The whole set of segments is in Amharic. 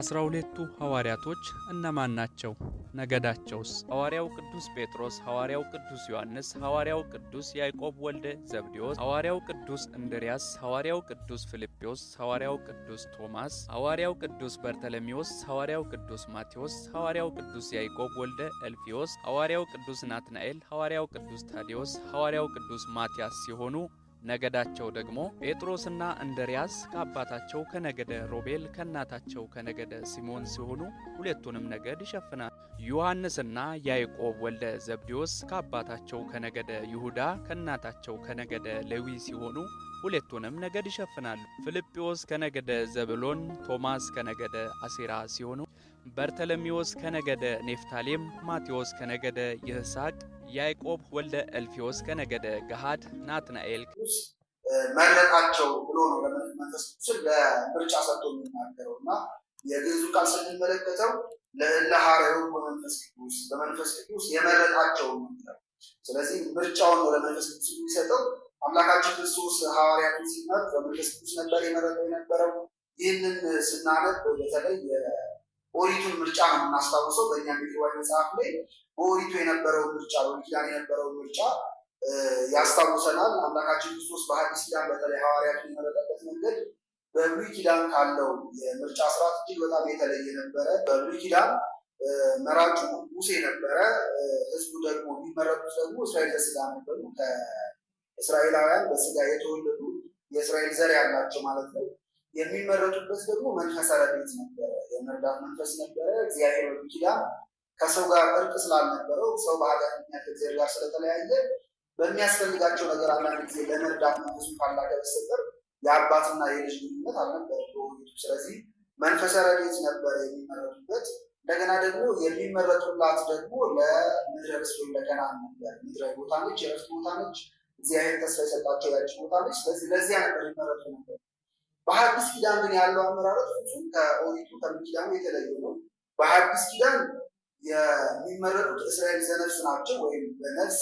12ቱ ሐዋርያቶች እነማን ናቸው? ነገዳቸውስ? ሐዋርያው ቅዱስ ጴጥሮስ፣ ሐዋርያው ቅዱስ ዮሐንስ፣ ሐዋርያው ቅዱስ ያዕቆብ ወልደ ዘብዴዎስ፣ ሐዋርያው ቅዱስ እንድርያስ፣ ሐዋርያው ቅዱስ ፊልጶስ፣ ሐዋርያው ቅዱስ ቶማስ፣ ሐዋርያው ቅዱስ በርተሎሜዎስ፣ ሐዋርያው ቅዱስ ማቴዎስ፣ ሐዋርያው ቅዱስ ያዕቆብ ወልደ እልፍዮስ፣ ሐዋርያው ቅዱስ ናትናኤል፣ ሐዋርያው ቅዱስ ታዴዎስ፣ ሐዋርያው ቅዱስ ማትያስ ሲሆኑ ነገዳቸው ደግሞ ጴጥሮስና እንድርያስ ከአባታቸው ከነገደ ሮቤል ከእናታቸው ከነገደ ሲሞን ሲሆኑ ሁለቱንም ነገድ ይሸፍናል። ዮሐንስና ያዕቆብ ወልደ ዘብዴዎስ ከአባታቸው ከነገደ ይሁዳ ከእናታቸው ከነገደ ሌዊ ሲሆኑ ሁለቱንም ነገድ ይሸፍናሉ። ፊልጶስ ከነገደ ዘብሎን፣ ቶማስ ከነገደ አሴራ ሲሆኑ በርተሎሜዎስ ከነገደ ኔፍታሌም፣ ማቴዎስ ከነገደ ይስሐቅ፣ ያዕቆብ ወልደ እልፍዮስ ከነገደ ገሃድ፣ ናትናኤል መረጣቸው ብሎ ነው መንፈስ ቅዱስን ለምርጫ ሰጥቶ የሚናገረው። እና የግዕዙ ቃል ስንመለከተው ለእለ ሐረዩ በመንፈስ ቅዱስ፣ በመንፈስ ቅዱስ የመረጣቸው ነው። ስለዚህ ምርጫውን ነው ለመንፈስ ቅዱስ የሚሰጠው። አምላካችን ክርስቶስ ሐዋርያትን ሲመርጥ በመንፈስ ቅዱስ ነበር የመረጠው የነበረው። ይህንን ስናነብ በተለይ የኦሪቱን ምርጫ ነው የምናስታውሰው። በእኛ ቤተዋይ መጽሐፍ ላይ በኦሪቱ የነበረው ምርጫ፣ በብሉይ ኪዳን የነበረው ምርጫ ያስታውሰናል። አምላካችን ክርስቶስ በሐዲስ ኪዳን በተለይ ሐዋርያቱን የመረጠበት መንገድ በብሉይ ኪዳን ካለው የምርጫ ስርዓት እጅግ በጣም የተለየ ነበረ። በብሉይ ኪዳን መራጩ ሙሴ ነበረ። ህዝቡ ደግሞ የሚመረጡት ደግሞ እስራኤል ዘሥጋ ነበሩ። ከእስራኤላውያን በስጋ የተወለዱ የእስራኤል ዘር ያላቸው ማለት ነው። የሚመረጡበት ደግሞ መንፈሰ ረድኤት ነበረ፣ የመርዳት መንፈስ ነበረ። እግዚአብሔር በብሉይ ኪዳን ከሰው ጋር እርቅ ስላልነበረው፣ ሰው በኃጢአት ምክንያት ከእግዚአብሔር ጋር ስለተለያየ፣ በሚያስፈልጋቸው ነገር አንዳንድ ጊዜ ለመርዳት መንፈሱን ካላከ በስተቀር የአባትና የልጅ ግንኙነት አልነበረም በውይይቱ። ስለዚህ መንፈሰ ረድኤት ነበረ የሚመረጡበት። እንደገና ደግሞ የሚመረጡላት ደግሞ ለምድረ ርስት ወይም ለከነዓን ነበር። ምድራዊ ቦታ ነች፣ የእረፍት ቦታ ነች። እግዚአብሔር ተስፋ የሰጣቸው ያች ቦታ ነች። ስለዚህ ለዚያ ነበር የሚመረጡ ነበር። በሐዲስ ኪዳን ግን ያለው አመራረጥ ፍጹም ከኦሪቱ ከብሉይ ኪዳኑ የተለየ ነው። በሐዲስ ኪዳን የሚመረጡት እስራኤል ዘነፍስ ናቸው፣ ወይም በነፍስ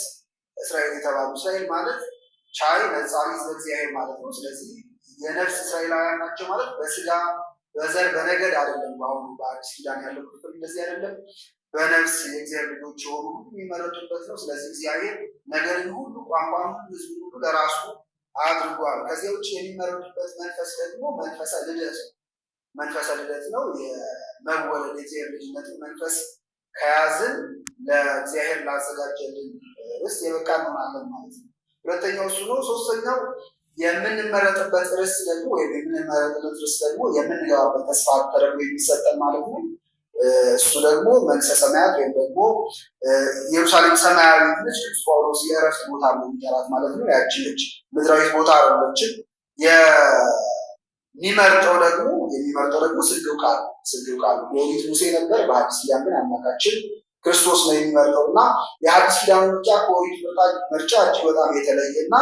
እስራኤል የተባሉ። እስራኤል ማለት ቻይ ነጻሪ ዘእግዚአብሔር ማለት ነው። ስለዚህ የነፍስ እስራኤላውያን ናቸው ማለት በስጋ በዘር በነገድ አይደለም። በአሁኑ በአዲስ ኪዳን ያለው ክፍል እንደዚህ አይደለም። በነፍስ የእግዚአብሔር ልጆች የሆኑ ሁሉ የሚመረጡበት ነው። ስለዚህ እግዚአብሔር ነገርን ሁሉ፣ ቋንቋን ሁሉ፣ ሕዝብን ሁሉ ለራሱ አድርጓል። ከዚያ ውጭ የሚመረጡበት መንፈስ ደግሞ መንፈሰ ልደት ነው። መንፈሰ ልደት ነው፣ የመወለድ የእግዚአብሔር ልጅነትን መንፈስ ከያዝን ለእግዚአብሔር ላዘጋጀልን ርስት የበቃ እንሆናለን ማለት ነው። ሁለተኛው እሱ ነው። ሶስተኛው የምንመረጥበት ርስት ደግሞ ወይም የምንመረጥበት ርስት ደግሞ የምንገባበት ተስፋ ተደርጎ የሚሰጠን ማለት ነው። እሱ ደግሞ መንግስተ ሰማያት ወይም ደግሞ ኢየሩሳሌም ሰማያዊት ነች። ቅዱስ ጳውሎስ የእረፍት ቦታ ብሎ የሚጠራት ማለት ነው። ያቺ ልጅ ምድራዊት ቦታ አይደለችም። የሚመርጠው ደግሞ ስግው ቃል፣ ስግው ቃል በኦሪት ሙሴ ነበር። በአዲስ ኪዳን ግን አምላካችን ክርስቶስ ነው የሚመርጠው። እና የአዲስ ኪዳን ምርጫ ከኦሪቱ ምርጫ እጅግ በጣም የተለየ እና